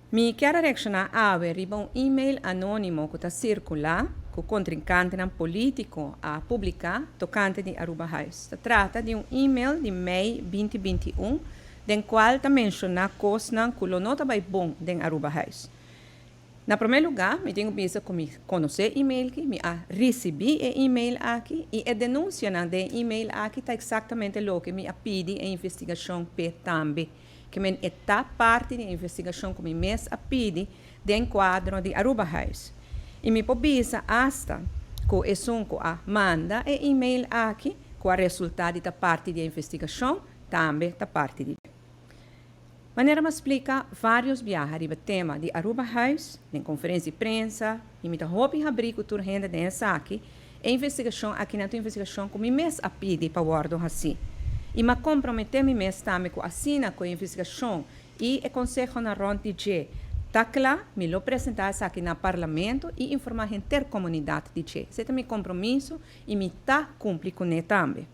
Mi kier a reakshoná awe riba un e-mail anónimo ku ta sirkulá ku kontrinkantenan polítiko a publiká tokante di Arubahuis. Ta trata di un e-mail di mei 2021 den kual ta menshoná kosnan ku lo no ta bai bon den Arubahuis. Na promé lugá, mi tin ku bisa ku mi konosé e e-mail aki, mi a risibí e e-mail aki i e denunsianan den e e-mail aki ta eksaktamente loke mi a pidi e investigashon p'e tambe. Ke men e ta parti di e investigashon ku mi mes a pidi den kuadro di Arubahuis. I mi por bisa asta ku esun ku a manda e e-mail aki, ku a resultá di ta parti di e investigashon, tambe ta parti di dje. Manera m'a splika vários biaha riba tema di Arubahuis den konferensia di prensa i mi ta hopi habrí ku tur hende den esaki, e investigashon akinan ta un investigashon ku mi mes a pidi pa wòrdu hasí. I m'a komprometé mi mes tambe ku asina ku e investigashon i e konsehonan rònt di dje ta kla, mi lo presentá esaki na Parlamento i informá henter komunidat di dje. Esei ta mi kompromiso i mi ta kumpli kuné tambe.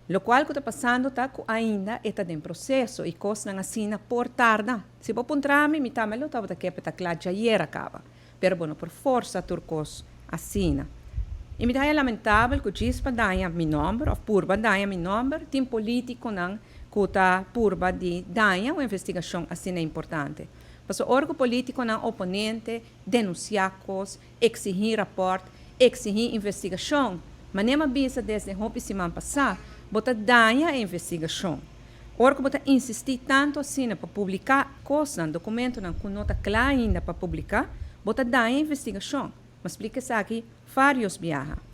Lokual ku ta pasando ta ku ainda e ta den proseso i kosnan asina por tarda. Si bo puntra mi, mi tambe lo tabata ke pa ta kla djayer a kaba. Pero bo no por forsa tur kos asina. I mi ta haña lamentabel ku djis pa daña mi nòmber òf purba daña mi nòmber tin polítikonan ku ta purba di daña un investigashon asina importante. Pasobra ora ku polítikonan oponente denunsiá kos, Eksihí rapòrt, eksihí investigashon. Manera m'a bisa desde hopi siman pasá, bo ta daña e investigashon. Ora ku bo ta insistí tantu asina pa publiká kosnan, dokumentonan ku no ta kla ainda pa publiká, bo ta daña e investigashon. M'a splika esaki vários biaha.